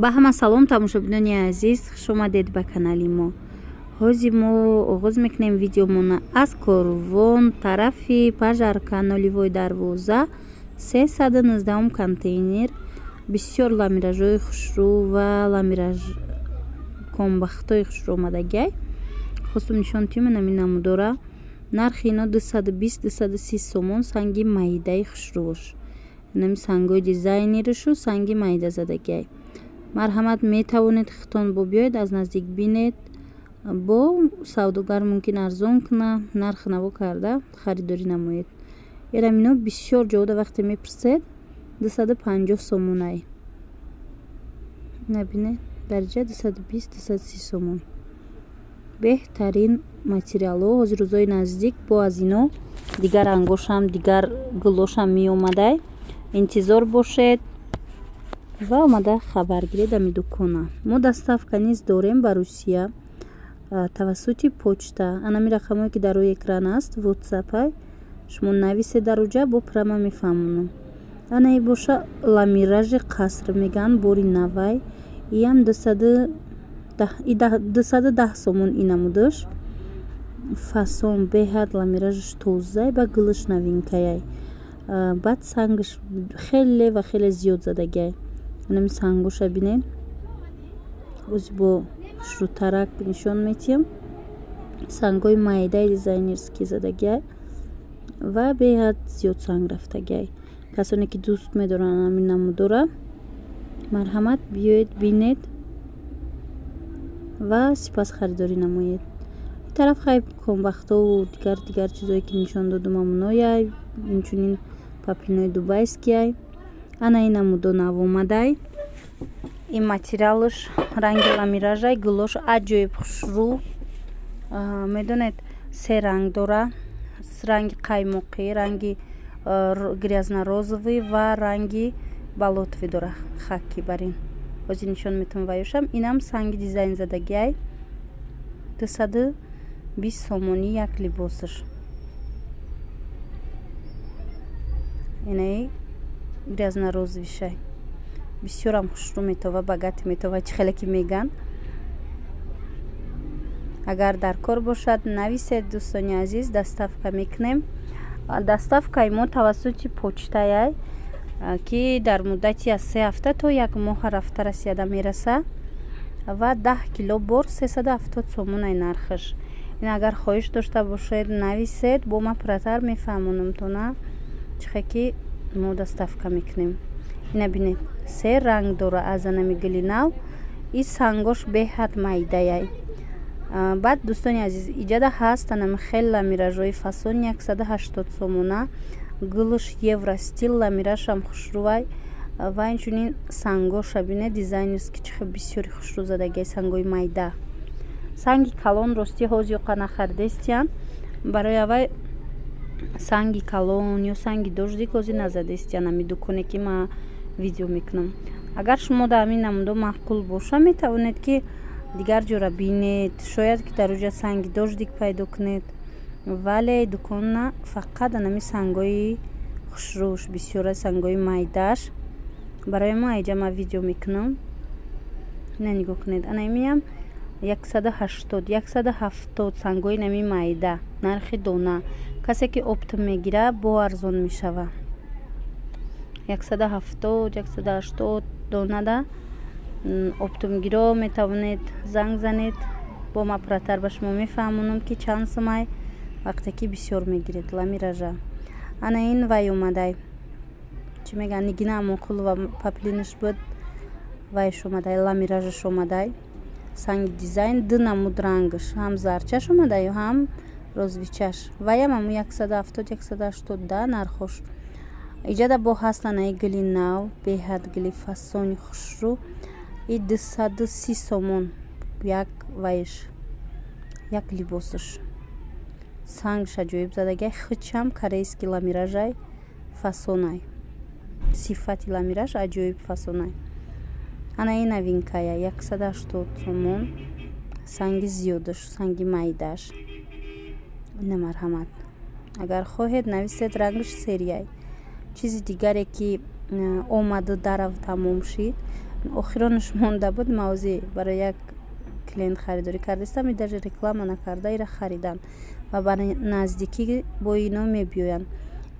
Ба ҳама салом, тамошобинони азиз, хуш омадед ба канали мо. Ҳозир мо оғоз мекунем видеомона аз Корвон, тарафи Пажарка, Нолевой дарвоза, 319-ум контейнер. Бисёр ламиражҳои хушрӯ ва ламираж комбахтҳои хушрӯ омадагиай. Хостум нишон тиём инами намудора. Нархи ино 220, 230 сомон. Санги майдаи хушрӯш, инами сангҳои дизайнеришу санги майда задагиай. Марҳамат, метавонед хитон бо биёед, аз наздик бинед. Бо савдогар мумкин арзон куна, нарх наво карда харидорӣ намоед. Эрам ино бисёр ҷода вақте мепурсед, 250 сомонай. Набинед, дариҷа 220, 230 сомон. Беҳтарин материалҳо. Ҳозир рӯзҳои наздик бо аз ино дигар рангошам, дигар гулошам меомадай. Интизор бошед ва омада хабар гиред ами дукона. Мо доставка низ дорем ба Русия тавассути почта. Анами рақамҳое, ки дар рӯи экран аст, ватсапай, шумо нависед дар уҷа, бо прямо мефаҳмонам. Анаи боша ламиражи қаср мегӯянд, бори навай. Иам 210 сомон. И намудаш фасон, беҳад ламиражаш тозай, ба гулаш новинкаяй. Баъд сангаш хеле ва хеле зиёд задагиай. Анами сангоша бинед, ози бо хушрӯтарак нишон метиҳам. Сангҳои майдаи дизайнерский задагиай ва беҳад зиёд санг рафтагиай. Касоне ки дӯст медоранд ҳамин намудора, марҳамат, биёед, бинед ва сипас харидорӣ намоед. Ин тараф хай комбахтову дигар дигар чизое, ки нишон додум, ҳамонояй. Инчунин поплинои дубайскияй. Ана ин намудо нав омадай. Ин материалш ранги ламиражай, гулош аҷоиб хушрӯ. Медонед, се ранг дора: ранги қаймоқӣ, ранги грязно-розовый ва ранги болотовый дора, хаки барин. Ҳозир нишон метавон ваёшам. Инам санги дизайн задагиай, 220 сомонӣ як либосаш. Инаи грязно-розовыйшай бисёрам хушрӯ метова, богатый метова, чӣ хеле ки мегӯянд. Агар дар кор бошад, нависед, дӯстони азиз, доставка мекунем. Доставкаи мо тавассути почтаяй, ки дар муддати аз 3 ҳафта то як моҳ рафта расияда мераса ва 10 кило бор 370 сомонай нархаш. Ин агар хоҳиш дошта бошед, нависед, бо ман пурратар мефаҳмонам тона, чихе ки мо доставка мекунем. Ина бинед, се ранг дора аз анами гули нав. И сангош беҳад майдаяй. Баъд, дӯстони азиз, иҷада ҳаст анами хел ламиражҳои фасон, 180 сомона. Гулш евростиль, ламирашам хушрӯвай ва инчунин сангоша бинед, дизайнерский, чихе бисёри хушрӯ задагиай, сангои майда. Санги калон ростӣ ҳозир ёқа нахаридестиян. Барои аввай санги калон ё санги дождик ҳозир назадестиян ами дуконе, ки ман видео мекунам. Агар шумо дар ҳамин намудо маъқул боша, метавонед, ки дигар ҷора бинед, шояд ки дар оҷа санги дождик пайдо кунед, вале дукона фақат анами сангҳои хушрӯш бисёра, сангҳои майдааш. Барои мо айҷа ман видео мекунам. Ина нигоҳ кунед, ана имиам 180, 170, сангҳои нами майда, нархи дона. Касе ки оптом мегира, бо арзон мешава. 170, 180 донада. Оптомгиро метавонед занг занед, бо ман пурратар ба шумо мефаҳмонам, ки чанд сумай, вақте ки бисёр мегиред ламиража. Ана ин вай омадай, чӣ мегӯянд, Нигина Амонқулова поплинаш буд, вайш омадай, ламиражаш омадай, санги дизайн, ду намуд рангаш, ҳам зарчаш омадаю, ҳам розовыйчаш. Ваям ҳамун 170, 180 да нархош. Иҷада бо ҳаст анаи гули нав, беҳад гули фасони хушрӯ. И 230 сомон як вайш, як либосаш. Сангш аҷоиб задагиай, хичам корейский ламиражай, фасонай, сифати ламираж аҷоиб фасонай. Ана ин новинкая, 180 сомон, санги зиёдаш, санги майдааш. Ина, марҳамат, агар хоҳед, нависед, рангаш серияй. Чизи дигаре, ки омаду дарав тамом шид. Охиронаш монда буд. Мавзи барои як клиент харидорӣ кардастам, и даже реклама накарда ира харидан ва ба наздикӣ бо ино мебиёянд.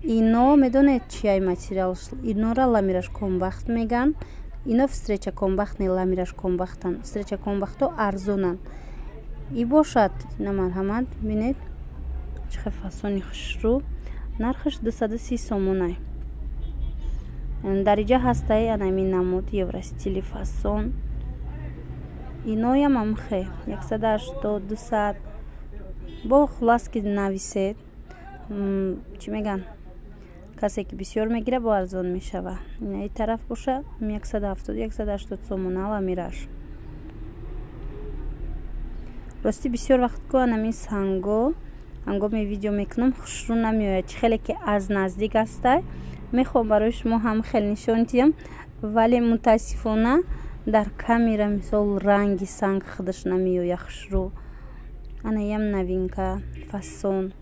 Ино медонед чияй материал? Инора ламираж комбахт мегӯянд. Ино встреча комбахт не, ламираж комбахтанд. Встреча комбахтҳо арзонанд. И бошад, ина марҳамат, бинед, чӣ хел фасони хушрӯ. Нархаш 230 сомонай. Дар иҷа ҳастай анами намуд евростили фасон. Иноям амхе 180, 200. Бо хулас, ки нависед, чӣ мегӯянд, касе ки бисёр мегирад, бо арзон мешава. Инаи тараф боша, 170, 180 сомона ламираж. Ростӣ, бисёр вақт ку анами санго ҳангоме видео мекунам, хушрӯ намеояд. Чӣ хеле ки аз наздик ҳастай, мехоҳам барои шумо ҳам хел нишон диҳам, вале мутаассифона дар камера мисол ранги санг худаш намеояд хушрӯ. Анаям новинка фасон,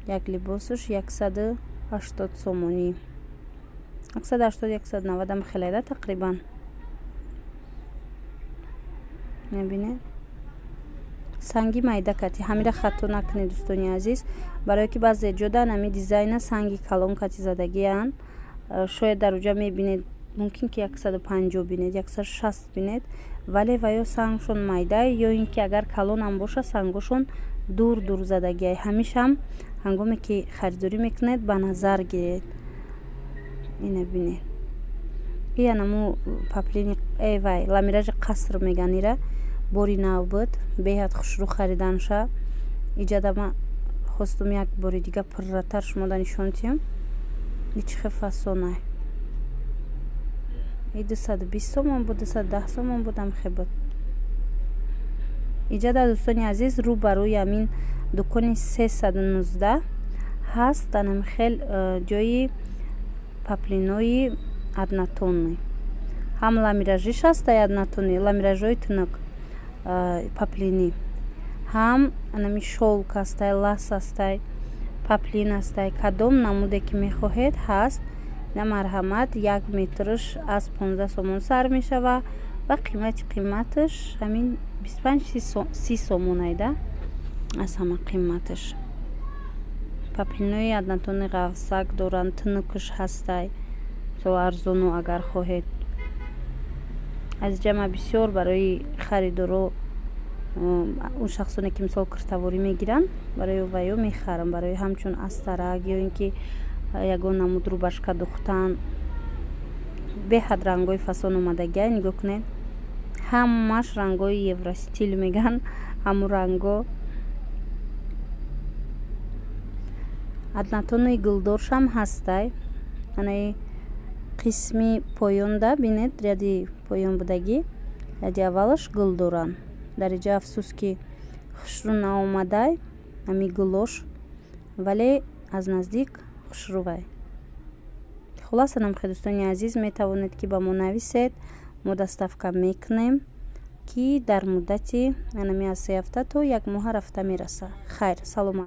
як либосаш 180 сомонӣ, 180, 190-ам хеледа тақрибан. Мебинед, санги майда кати. Ҳамира хато накунед, дӯстони азиз, барое ки баъзе ҷода ами дизайна санги калон кати задагианд. Шояд дар уҷа мебинед, мумкин ки 150 бинед, 160 бинед, вале ва ё сангшон майда, ё ин ки агар калонам боша, сангошон дур дур задагиай. Ҳамишам ҳангоме ки харидорӣ мекунед, ба назар гиред. Ина бинед, и анаму поплини вай ламиражи қаср меган. Ира бори нав буд, беҳад хушрӯ хариданша. Иҷада ма хостум як бори дига пурратар шумода нишон диҳам. И чӣ хел фасонай! И 220 сомон буд, 210 сомон буд, амхе буд. Иҷада, дӯстони азиз, рӯ ба рӯи ҳамин дукони 319 ҳаст анамхел ҷои поплинои однотонный. Ҳам ламиражиш ҳастай однотонный, ламиражҳои тунук поплини, ҳам анами шёлк ҳастай, лас ҳастай, поплин ҳастай. Кадом намуде ки мехоҳед, ҳаст. На, марҳамат, як метрш аз 15 сомон сар мешава ва қимати қиматаш ҳамин 25, 30 сомонайда аз ҳама қиматаш. Поплинои однотонный ғафсак доранд, тунукш ҳастай, мисол арзону агар хоҳед. Аз иҷа ма бисёр барои харидоро, он шахсоне ки мисол киртаворӣ мегиранд, барои ваё мехарам, барои ҳамчун астарак ё ин ки ягон намуд рубашка духтан. Беҳад рангҳои фасон омадагиай, нигоҳ кунед, ҳамаш рангҳои евростил мегӯянд, ҳамун рангҳо. Однотонный гулдоршам ҳастай. Анаи қисми поёнда бинед, ряди поён будагӣ, ряди аввалаш гул доранд. Дар иҷа афсӯс, ки хушрӯ наомадай ҳами гулош, вале аз наздик хушрӯвай. Хулоса, намхе, дӯстони азиз, метавонед ки ба мо нависед, мо доставка мекунем, ки дар муддати анами аз 3 ҳафта то як моҳа рафта мерасад. Хайр, саломат.